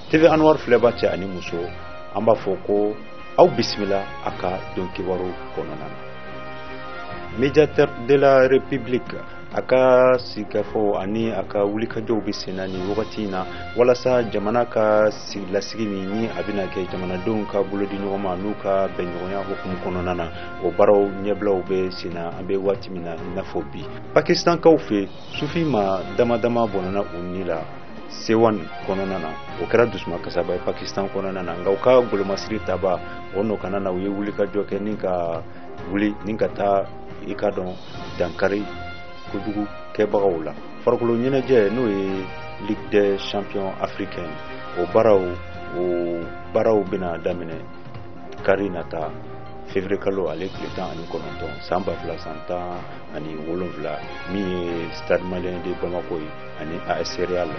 TV Anwar filɛba cɛ ani muso, an b'a fɔ ko aw bisimila a ka don kibaru kɔnɔna na. Médiateur de la République a ka sigikafɔ ani a ka wulikajɔw bɛ sen na nin wagati in na walasa jamana ka lasigi min ni a bɛna kɛ jamanadenw ka bolodi ɲɔgɔn ma n'u ka bɛnɲɔgɔnya hukumu kɔnɔna na, o baaraw ɲɛbilaw bɛ sen na an bɛ waati min na i n'a fɔ bi. Pakistankaw fɛ, sufin maa dama dama bɔnɛna u ni la Sewan kɔnɔna na. O kɛra dusumakasaba ye Pakistan kɔnɔna na, nka u ka golomasiri taba o nɔ kana na, u ye wulikajɔ kɛ ni ka wuli ni ka taa i ka dɔn dankari kojugu kɛbagaw la. Farikolo ɲɛnajɛ, n'o ye Ligue des champions africains, o baaraw bɛna daminɛ kari nata, février kalo ale tile 19, san 2017, min ye Stade Malien de Bamako ye ani AS Real.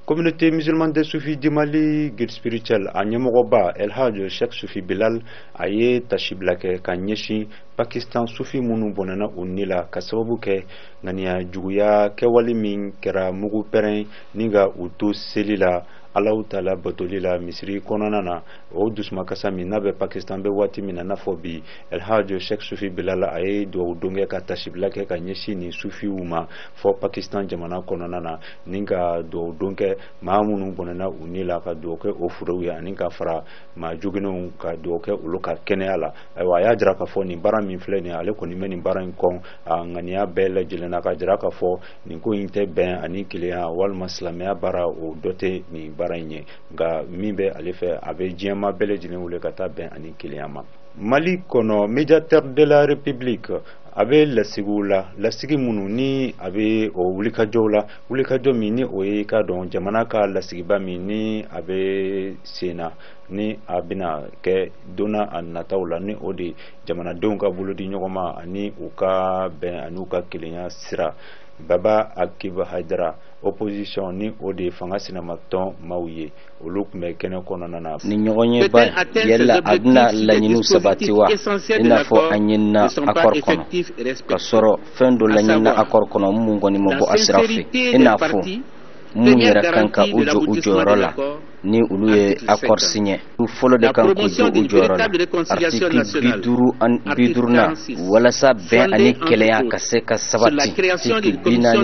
Communauté musulmane des Soufis du Mali, guide spirituel a ɲɛmɔgɔba El Hadj Cheikh Soufi Bilal, a ye tasibila kɛ ka ɲɛsin Pakistan sufi minnu bɔnɛna u ni la ka sababu kɛ ŋaniya juguya kɛwale min kɛra, mugu pɛrɛn ni ka u to seli la, Alahu Taala batoli la misiri kɔnɔna na. O dusumakasa min n'a bɛ Pakistan bɛ waati min na n'a fɔ bi, El Hadj Cheikh Soufi Bilal a ye dugawu don kɛ ka tasibila kɛ ka ɲɛsin nin sufiw ma fɔ Pakistan jamana kɔnɔna na, ni ka dugawu don kɛ maa minnu bɔnɛna u ni la, ka dugawu kɛ o furew ye, ani ka fara maa joginnenw, ka dugawu kɛ olu ka kɛnɛya la. Ayiwa, a y'a jira k'a fɔ nin baara min filɛ nin ye, ale kɔni bɛ nin baara in kɔn a ŋaniya bɛɛ lajɛlen na, ka jira k'a fɔ nin ko in tɛ bɛn ani kelenya walima silamɛya baara, o dɔ tɛ nin baara in ye. Nka min bɛ ale fɛ, a bɛ diɲɛma bɛɛ lajɛlen wele ka taa bɛn ani kelenya ma. Mali kɔnɔ, Médiateur de la République a bɛ lasigiw la, lasigi minnu ni a bɛ o wulikajɔw la, wulikajɔ min ni o ye k'a dɔn jamana ka lasigiba min ni a bɛ sen na, ni a bɛna kɛ donna a nataw la, ni o de jamanadenw ka bolodi ɲɔgɔn ma ani u ka bɛn ani u ka kelenya sira. Baba Akiba Hayidara, opposition, ni o de ye fanga sinamatɔn maaw ye, olu tun bɛ kɛnɛ kɔnɔna na. Ni ɲɔgɔn ye ba yala a bɛna laɲiniw sabati wa, i n'a fɔ an ɲinina accord kɔnɔ, ka sɔrɔ fɛn dɔ laɲinina accord kɔnɔ mun kɔni ma bɔ a sira fɛ, i n'a fɔ mun yɛrɛ kan ka u jɔ u jɔyɔrɔ la ni olu ye accord signé fɔlɔ de kan k'u jɔ u jɔyɔrɔ la, article 50 na, walasa bɛn ani kelenya ka se ka sabati, article 46na,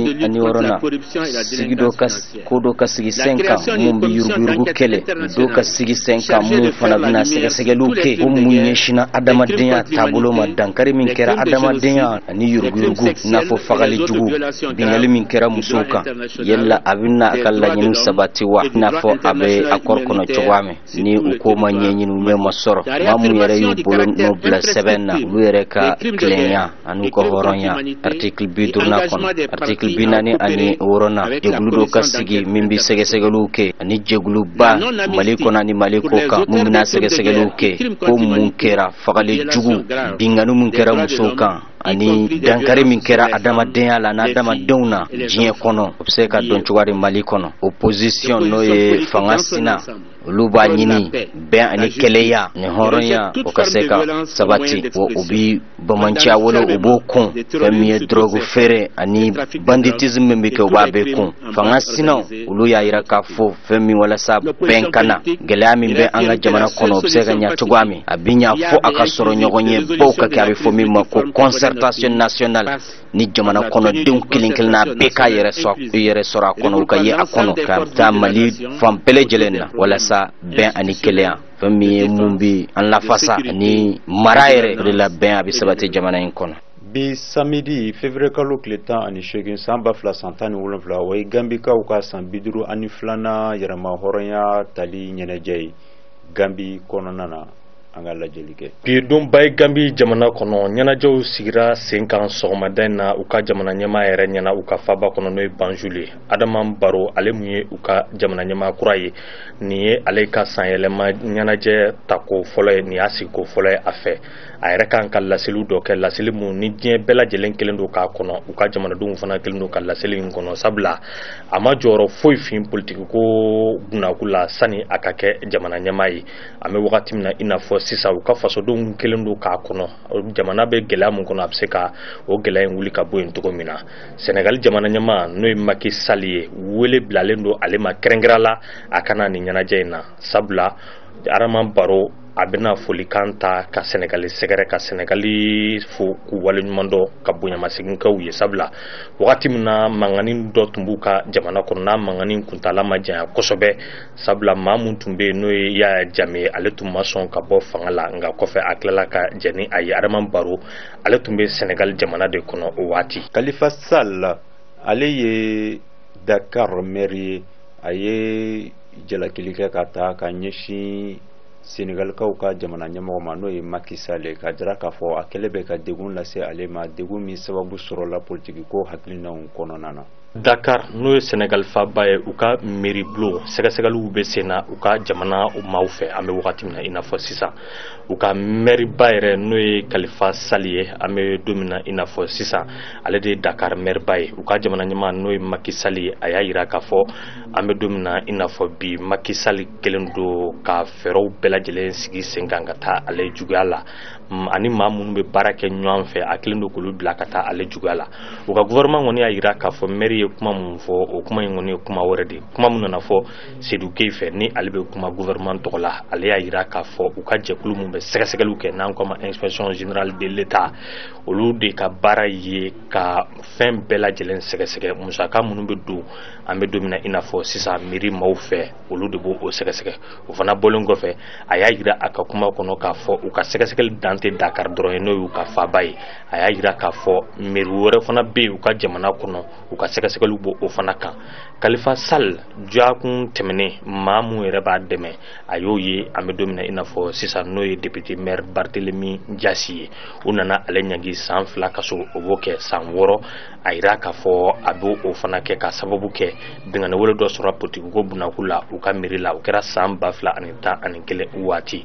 sigi dɔ ka ko dɔ ka sigi sen kan mun bɛ yuruguyurugu kɛlɛ, dɔ ka sigi sen kan mun fana bɛna sɛgɛsɛgɛliw kɛ, ko mun ɲɛsinna adamadenya taabolo ma, dankari min kɛra adamadenya ani yuruguyurugu, i n'a fɔ fagali jugu, bingali min kɛra musow kan. Yala a bɛna a ka laɲiniw sabati wa, i n'a fɔ a bɛ accord kɔnɔ cogoya min, ni u ko ma ɲɛɲini, u ɲɛ ma sɔrɔ, maa mun yɛrɛ y'u bolo nɔ bila sɛbɛn na, olu yɛrɛ ka tilenya ani u ka hɔrɔnya, article 50nan kɔnɔ, article 46nan, jɛkulu dɔ ka sigi min bɛ sɛgɛsɛgɛliw kɛ, ani jɛkuluba Mali kɔnɔ ani Mali kɔ kan mun bɛna sɛgɛsɛgɛliw kɛ, ko mun kɛra, fagali jugu, binkanni mun kɛra musow kan ani dankari min kɛra adamadenya la n'adamadenw na diɲɛ kɔnɔ, o bɛ se ka dɔn cogoya di Mali kɔnɔ. Opposition, n'o ye fanga sina, olu b'a ɲini bɛn ani kelenya ni hɔrɔnya o ka se ka sabati, wa u bi bamanciya wele, u b'o kun, fɛn min ye drogue feere ani banditisme min bɛ kɛ, u b'a bɛɛ kun. Fanga sinaw, olu y'a yira k'a fɔ fɛn min walasa bɛn ka na, gɛlɛya min bɛ an ka jamana kɔnɔ, o bɛ se ka ɲa cogoya min, a bɛ ɲa fo a ka sɔrɔ ɲɔgɔn ye baw ka kɛ, a bɛ fɔ min ma ko concertation nationale, ni jamana kɔnɔdenw kelen kelenna bɛɛ k'a yɛrɛ sɔrɔ, yɛrɛ sɔrɔ a kɔnɔ, u ka ye a kɔnɔ, ka taa Mali fan bɛɛ lajɛlen na, walasa bɛn ani kelenya, fɛn min ye mun bi an lafasa ani mara yɛrɛ, o de la bɛn a bɛ sabati jamana in kɔnɔ. Bi samedi février kalo tile 18 san 2017, o ye Gambikaw ka san 52nan yɛrɛma hɔrɔnya tali ɲɛnajɛ ye Gambi kɔnɔna na. An ka lajɛli kɛ. Bi donba ye Gambi jamana kɔnɔ, ɲɛnajɛw sigira sen kan sɔgɔmada in na u ka jamana ɲɛmaa yɛrɛ ɲɛna u ka faba kɔnɔ, n'o ye Banjul ye. Adama Barrow, ale mun ye u ka jamana ɲɛmaa kura ye, nin ye ale ka sanyɛlɛma ɲɛnajɛ tako fɔlɔ ye, nin y'a sigiko fɔlɔ ye a fɛ. A yɛrɛ kan ka laseliw dɔ kɛ, laseli mun ni diɲɛ bɛɛ lajɛlen kelen don k'a kɔnɔ, u ka jamanadenw fana kelen don ka laseli in kɔnɔ, sabula a ma jɔyɔrɔ foyi fin politiki ko bunakun la sani a ka kɛ jamana ɲɛmaa ye. An bɛ wagati min na i n'a fɔ sisan, u ka fasodenw kelen don k'a kɔnɔ, jamana bɛ gɛlɛya mun kɔnɔ, a bɛ se ka o gɛlɛya in wuli ka bɔ yen cogo min na. Senegali jamana ɲɛmaa, n'o ye Macky Sall ye, wele bilalen don ale ma kɛrɛnkɛrɛn la a ka na nin ɲɛnajɛ in na, sabula Adama Barrow a bɛna folikan ta ka Senegali sɛgɛrɛ, ka Senegali fo k'u waleɲuman dɔn, ka bonyamasegin kɛ u ye, sabula wagati min na mankanni dɔ tun b'u ka jamana kɔnɔ, n'a mankanni kuntala ma janya kosɛbɛ, sabula maa mun tun bɛ yen, n'o ye Yaya Jammeh, ale tun ma sɔn ka bɔ fanga la, nka kɔfɛ a tilala ka jɛn ni a ye. Adama Barrow, ale tun bɛ Senegali jamana de kɔnɔ o waati. Khalifa Sall, ale ye Dakar maire ye, a ye jalakili kɛ ka taa ka ɲɛsin Senegalikaw ka jamana ɲɛmɔgɔ ma, n'o ye Macky Sall ye, ka jira k'a fɔ a kɛlen bɛ ka degun lase ale ma, degun min sababu sɔrɔla politiki ko hakilinaw kɔnɔna na. Dakar, n'o ye Senegal faba ye, u ka mairie bulon sɛgɛsɛgɛliw bɛ sen na u ka jamana maaw fɛ an bɛ wagati min na i n'a fɔ sisan. U ka maire ba yɛrɛ, n'o ye Khalifa Sall ye, an bɛ don min na i n'a fɔ sisan, ale de ye Dakar maire ba ye. U ka jamana ɲɛmaa, n'o ye Macky Sall ye, a y'a jira k'a fɔ an bɛ don min na i n'a fɔ bi, Macky Sall kɛlen don ka fɛɛrɛw bɛɛ lajɛlen sigi sen kan ka taa ale juguya la, ani maa minnu bɛ baara kɛ ɲɔgɔn fɛ, a kɛlen don k'olu bila ka taa ale juguya la. U ka gouvernement kɔni y'a jira k'a fɔ maire ye kuma mun fɔ, o kuma in kɔni ye kuma wɛrɛ de ye, kuma mun nana fɔ Seydou Gueye fɛ, ni ale bɛ kuma gouvernement tɔgɔ la. Ale y'a jira k'a fɔ u ka jɛkulu mun bɛ sɛgɛsɛgɛliw kɛ, n'an ko a ma Inspection générale de l'État, olu de ka baara ye ka fɛn bɛɛ lajɛlen sɛgɛsɛgɛ, musaka minnu bɛ don an bɛ don min na i n'a fɔ sisan mairie maaw fɛ, olu de b'o sɛgɛsɛgɛ. O fana bɔlen kɔfɛ, a y'a jira a ka kuma kɔnɔ k'a fɔ u ka sɛgɛsɛgɛli dan tɛ Dakar dɔrɔn ye, n'o y'u ka faaba ye. A y'a jira k'a fɔ mairie wɛrɛ fana bɛ yen u ka jamana kɔnɔ, u ka sɛgɛsɛgɛliw b'o o fana kan. Khalifa Sall dɔgɔkun tɛmɛnen, maa mun yɛrɛ b'a dɛmɛ, a y'o ye an bɛ don min na i n'a fɔ sisan, n'o ye député maire Barthélémy Dias ye, u nana ale ɲangi san 2 kaso, o b'o kɛ san 6. A yira k'a fɔ a b'o o fana kɛ ka sababu kɛ binkanni wale dɔ sɔrɔ politiki ko bunakun la u ka mairie la, o kɛra san 2011 waati.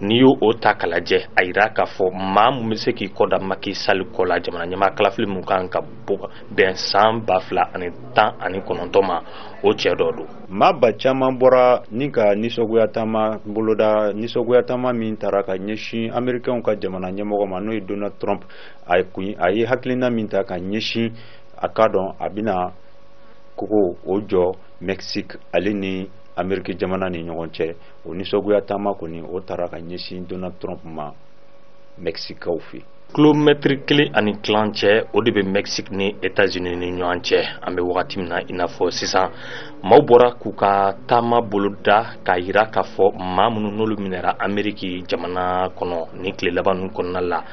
N'i y'o o ta k'a lajɛ, a yira k'a fɔ maa mun bɛ se k'i kɔ da Macky Sall kɔ la jamana ɲɛmaa kalafili mun kan ka bɛn san 2019 ma, o cɛ dɔ don. Maa ba caman bɔra ni ka nisɔngoya taama boloda, nisɔngoya taama min taara ka ɲɛsin Américains ka jamana ɲɛmɔgɔ ma, n'o ye Donald Trump. A ye kun a ye hakilina min ta ka ɲɛsin a k'a dɔn a bɛna kogo o jɔ Mexique ale ni Amérique jamana ni ɲɔgɔn cɛ, o nisɔngoya taama kɔni, o taara ka ɲɛsin Donald Trump ma Mexicaw fɛ. Kilomɛtiri 1 1/4, o de bɛ Mexique ni États-Unis ni ɲɔgɔn cɛ an bɛ wagati min na i n'a fɔ sisan. Maaw bɔra k'u ka taama boloda k'a jira k'a fɔ maa minnu n'olu minɛra Amérique jamana kɔnɔ nin tile laban ninnu kɔnɔna la,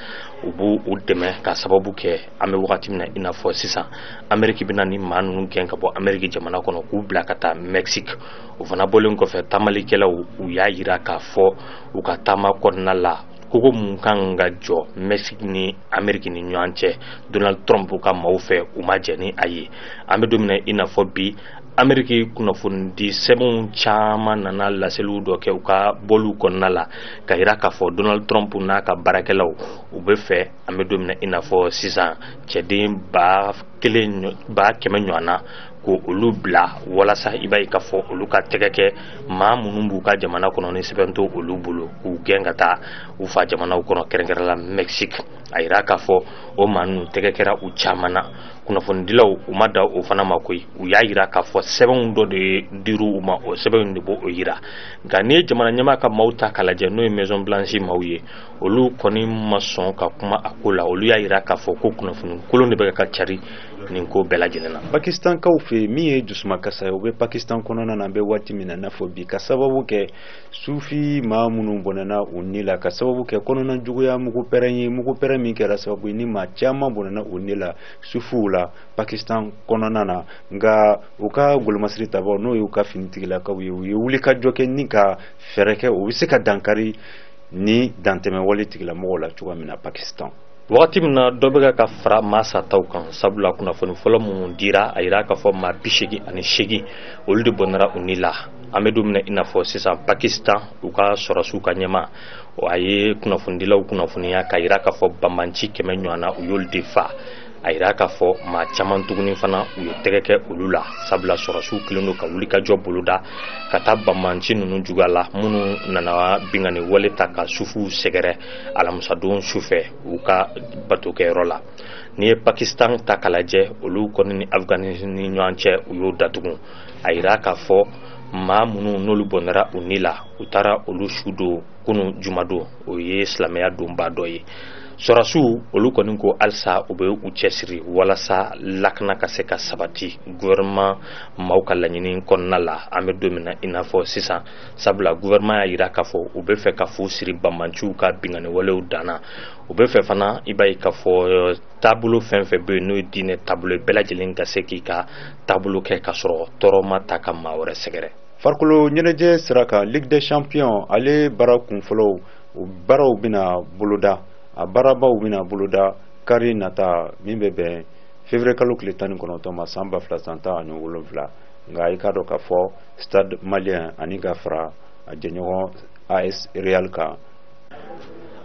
u b'u u dɛmɛ, ka sababu kɛ an bɛ wagati min na i n'a fɔ sisan, Amérique bɛna ni maa ninnu gɛn ka bɔ Amérique jamana kɔnɔ k'u bila ka taa Mexique. O fana bɔlen kɔfɛ, taamalikɛlaw, u y'a jira k'a fɔ u ka taama kɔnɔna la, kogo mun kan ka jɔ Mexique ni Amérique ni ɲɔgɔn cɛ Donald Trump ka maaw fɛ, u ma jɛn ni a ye. An bɛ don min na i n'a fɔ bi, Amérique kunnafonidi sɛbɛnw caman nana laseliw dɔ kɛ u ka bɔliw kɔnɔna la ka yira k'a fɔ Donald Trump n'a ka baarakɛlaw, u bɛ fɛ an bɛ don min na i n'a fɔ sisan, cɛden 1000 100 000 ɲɔgɔn na, ko olu bila walasa i b'a ye k'a fɔ olu ka tɛgɛ kɛ maa minnu b'u ka jamana kɔnɔ ni sɛbɛn to olu bolo, k'u gɛn ka taa u fa jamanaw kɔnɔ, kɛrɛnkɛrɛn la Mexique. A yira k'a fɔ o maa ninnu tɛgɛ kɛra u caman na. Kunnafonidilaw, u ma da o fana ma koyi, u y'a yira k'a fɔ sɛbɛnw dɔ de dir'u u ma, o sɛbɛnw de b'o yira. Nka n'i ye jamana ɲɛmaa ka maaw ta k'a lajɛ, n'o ye Maison Blanche maaw ye, olu kɔni ma sɔn ka kuma a ko la. Olu y'a yira k'a fɔ ko kunnafoni kolon de bɛ ka cari nin ko bɛɛ lajɛlen na. Pakistankaw fɛ, min ye dusumakasa ye, o bɛ Pakistan kɔnɔna na an bɛ waati min na i n'a fɔ bi, ka sababu kɛ sufi maa minnu bɔnɛna u ni la, ka sababu kɛ kɔnɔna juguya mugu pɛrɛn ye, mugu pɛrɛn. min kɛra sababu ye ni maa caman bɔnɛna u ni la sufuw la Pakistan kɔnɔna na. Nka u ka golomasiri tabaw, n'o y'u ka finitigilakaw ye, u ye wulikajɔ kɛ ni ka fɛɛrɛ kɛ u bɛ se ka dankari ni dantɛmɛwale tigilamɔgɔw la cogoya min na Pakistan. Wagati min na dɔ bɛ ka fara maa sataw kan, sabula kunnafoni fɔlɔ minnu dira, a yira k'a fɔ maa 88 olu de bɔnɛra u ni la. An bɛ don min na i n'a fɔ sisan, Pakistan u ka sɔrɔsiw ka ɲɛma, a ye kunnafonidilaw kunnafoniya k'a yira k'a fɔ banbanci 100 ɲɔgɔn na, u y'olu de fa. A yira k'a fɔ maa caman tuguni fana, u ye tɛgɛ kɛ olu la, sabula sɔrɔsiw kelen don ka wulikajɔ boloda ka taa banbanci ninnu juguya la minnu nana bingani wale ta ka sufuw sɛgɛrɛ alamusadon sufɛ u ka batokɛyɔrɔ la. N'i ye Pakistan ta k'a lajɛ, olu kɔni ni Afghanistan ni ɲɔgɔn cɛ, u y'o datugu. A yira k'a fɔ maa minnu n'olu bɔnɛra u ni la, u taara olu su don kunu jumadon, o ye silamɛya donba dɔ ye. Sɔrɔsiw olu kɔni ko halisa u bɛ u cɛsiri walasa lakana ka se ka sabati gouvernement maaw ka laɲini kɔnɔna la an bɛ don min na i n'a fɔ sisan, sabula gouvernement y'a yira k'a fɔ u bɛ fɛ ka fu siri banbanciw ka binkanni walew danna. U bɛ fɛ fana, i b'a ye k'a fɔ taabolo fɛn fɛn bɛ yen n'o ye diinɛ taabolo ye, bɛɛ lajɛlen ka se k'i ka taabolo kɛ ka sɔrɔ tɔɔrɔ ma ta ka maa wɛrɛ sɛgɛrɛ. Farikolo ɲɛnajɛ sira kan, Ligue des champions ale baara kunfɔlɔw, o baaraw bɛna boloda, a baarabaw bɛna boloda kari nata min bɛ bɛn février kalo tile 19 ma san 2017. Nka i k'a dɔn k'a fɔ Stade Malien ani ka fara a jɛɲɔgɔn AS Real kan.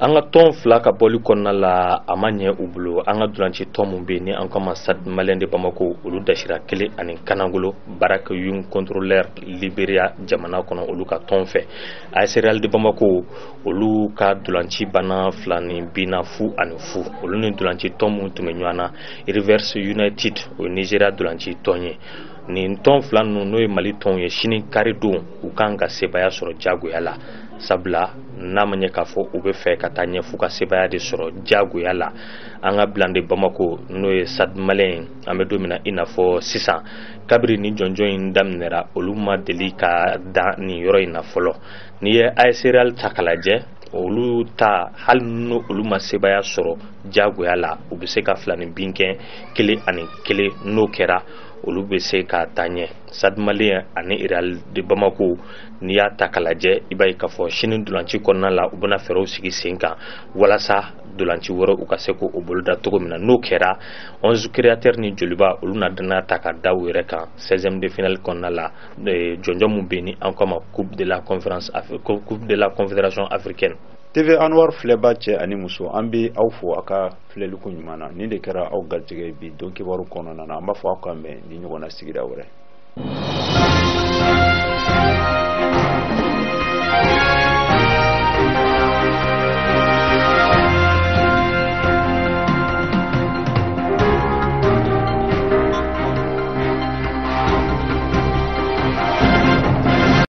An ka tɔn fila ka bɔli kɔnɔna la, a ma ɲɛ u bolo. An ka dulanci tɔn mun bɛ yen ni an kama Stade Malien de Bamako, olu dasira kelen ani kanagolo Barak Young Contrôleur Liberia jamana kɔnɔ olu ka tɔn fɛ. AS Real de Bamako, olu ka dulanci banna fila ni bina 0-0. Olu ni dulanci tɔn mun tun bɛ ɲɔgɔn na, Rivers United, o ye Nigeria dulanci tɔn ye. Nin tɔn fila ninnu, n'o ye Mali tɔnw ye, sini kari don u kan ka sebaaya sɔrɔ jagoya la, sabula n'a ma ɲɛ k'a fɔ u bɛ fɛ ka taa ɲɛ f'u ka sebaaya de sɔrɔ jagoya la. An ka Bilan de Bamako, n'o ye Stade Malien ye, an bɛ don min na i n'a fɔ sisan, kabiri ni jɔnjɔn in daminɛra, olu ma deli ka dan nin yɔrɔ in na fɔlɔ. N'i ye AS Real ta k'a lajɛ, olu ta, hali n'o olu ma sebaaya sɔrɔ jagoya la, u bɛ se ka fila ni bin kɛ 1-1, n'o kɛra olu bɛ se ka taa ɲɛ. Stade Malien ani Real de Bamako, n'i y'a ta k'a lajɛ, i b'a ye k'a fɔ sini dolanci kɔnɔna la, u bɛna fɛɛrɛw sigi sen kan walasa dolanci wɛrɛ u ka se k'o boloda cogo min na. N'o kɛra, 11 Créateurs ni Joliba, olu na danaya ta ka da u yɛrɛ kan 16e de finale kɔnɔna la, jɔnjɔn mun bɛ yen ni an k'a ma Coupe de la conférence, Coupe de la Confédération africaine. TV Anwar filɛba cɛ ani muso, an bɛ aw fo a ka filɛliko ɲuman na. Nin de kɛra aw garijɛgɛ bi don kibaru kɔnɔna na. An b'a fɔ aw ka mɛn ni ɲɔgɔnna sigida wɛrɛ.